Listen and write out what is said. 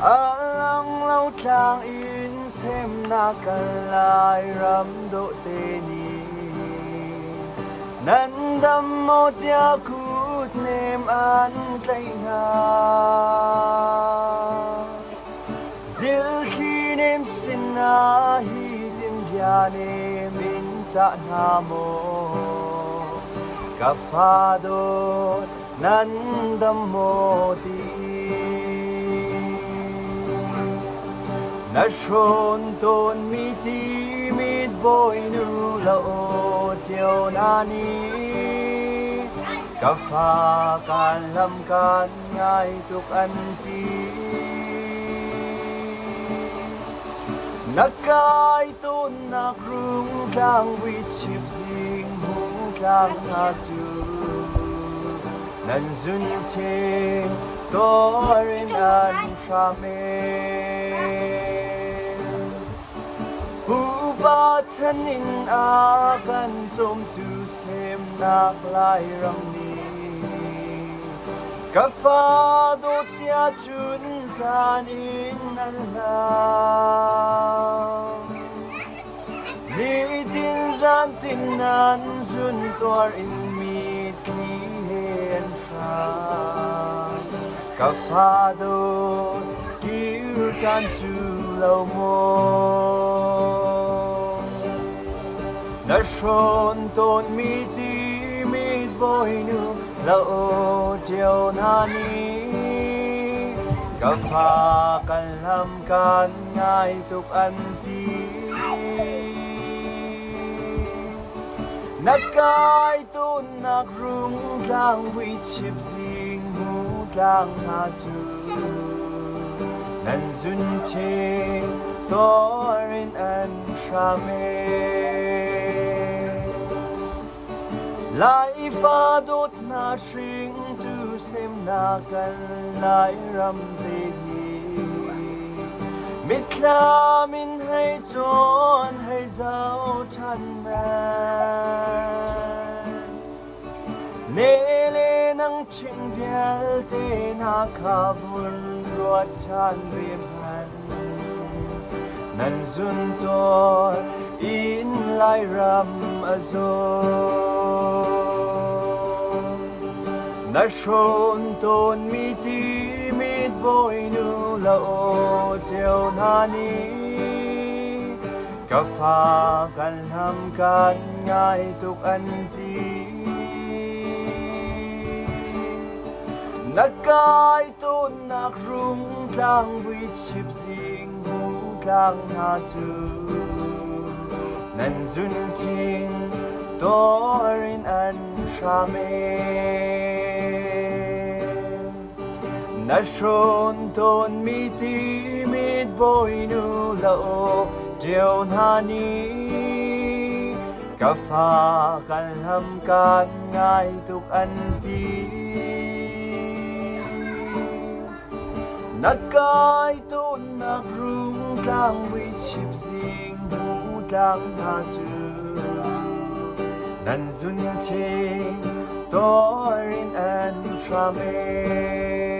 A lang lo tlang in semnak kan Lairam dawhte nih nan dam maw tiah kut nem an tlaih hna. Zilthli nem sinah hi tin bia nem in cah hna maw? Ka fa dawt nan dam maw ti? Na hrawn tawnmi timit bawinu la aw ṭio na ni. Ka fa kaan lam kaan ngai tuk an ti. Na kai tawnnak rungtlang vuichip zing hung tlang hna cu nan zun thing tor in an hram e. Pupa chan in a kan cawmtu semnak Lairam nih ka fa dawt tiah cun zan in nan hlam. Nitin zantin nan zun tuar in mitthli he an hram. Ka fa dawt kir caan cu lo maw? Na hrawn tawnmi timit bawinu la aw ṭio hna nih ka fa kan hlam kan ngai tuk an ti. Na kai tawnnak rungtlang vuichip zing hmu tlang hna cu nan zun thing tor in an hram e. Laifa dawtnak hringtu semnak kan Lairam te hi mitthlam in hei cawn hei zoh ṭhan men. Ne le nang ṭhing vialte na kha vun ruat ṭhan ve hmanh. Nan zun tawn in Lairam a zaw. Na hrawn tawnmi timit bawinu la aw ṭio hna nih ka fa kan hlam kan ngai tuk an ti. Na kai tawnnak rungtlang vuichip zing tlang hna cu nan zun thing tor in an hram e. Na hrawn tawnmi timit bawinu la aw ṭio hna nih ka fa kan hlam kan ngai tuk an ti. Na kai tawnnak rungtlang vuichip zing hmu tlang hna cu nan zun thing tor in an hram e.